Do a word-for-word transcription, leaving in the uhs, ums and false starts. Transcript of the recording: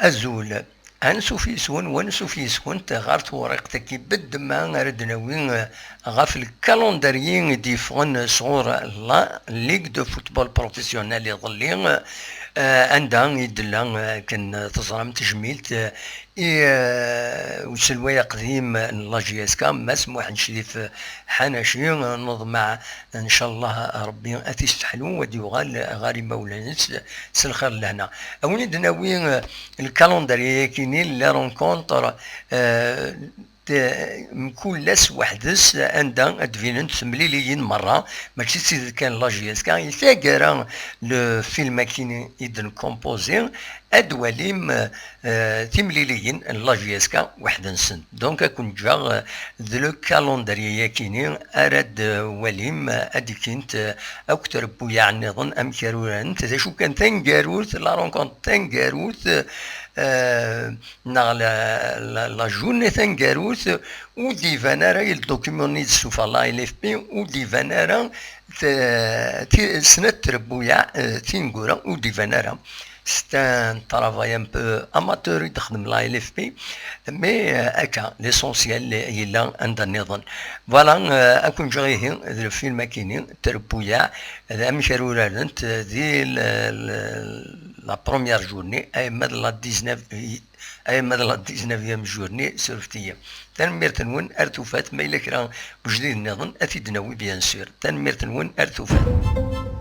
Azul. Ansuf yes-wen, wansuf yes-went ɣer tewriqt-agi beddemma ara d-nawi, eh, ɣef lkalendaryi i d-yeffɣen sɣur la Ligue de Football Professionnel iḍelli, eh, anda i d-tella, eh, akken teẓram, tejmilt, eh, i, eh, uselway aqdim n la J S K, Mass Muḥend Crif Ḥanaci. Neḍmeɛ ncallah Ṛebbi ad t-isteḥlu, ad yuɣal ɣer imawlan-is s lxir d lehna. A win i d-nawi, eh, lkalendarya-yakini, les rencontres, eh, t-, mkul ass weḥd-s, anda ad d-binent temliliyin merra, mačči d tid kan la J S K, i taggara le film-akini i d-nkompozi, ad d-walim, eh, timliliyin n la J S K weḥd-nsent. Donc, ad ken-ǧǧeɣ, eh, d le calendrier-yakini ara d-walim, eh, ad d-ikkint, eh, akk trebbuyaɛ nniḍen amek ara urarent. D acu kan, taneggarut, la rencontre taneggarut, eh, neɣ la, la, la journée taneggarut, ur d-iban ara i le document-nni i d-tessufeɣ la L F P, ur d-iban ara t-, ti-, snat trebbuyaɛ, eh, tineggura ur d-iban ara. C'est un travail un peu amateur i d-texdem la L F P, mais, euh, akka, l'essentiel yella anda nniḍen. Voilà, euh, ad ken-ǧǧeɣ ihi d lfilm akini, trebbuyaɛ, d amek ara urarent di l-, l-, la première journée, ayemma d la dix-neuf, ayemma d la dix-neuvième journée, surfet-iyi. Tanemmirt-nwen, ar tufat, ma yella kra n ujdid nniḍen, ad t-id-nawi, bien sûr. Tanemmirt-nwen, ar tufat.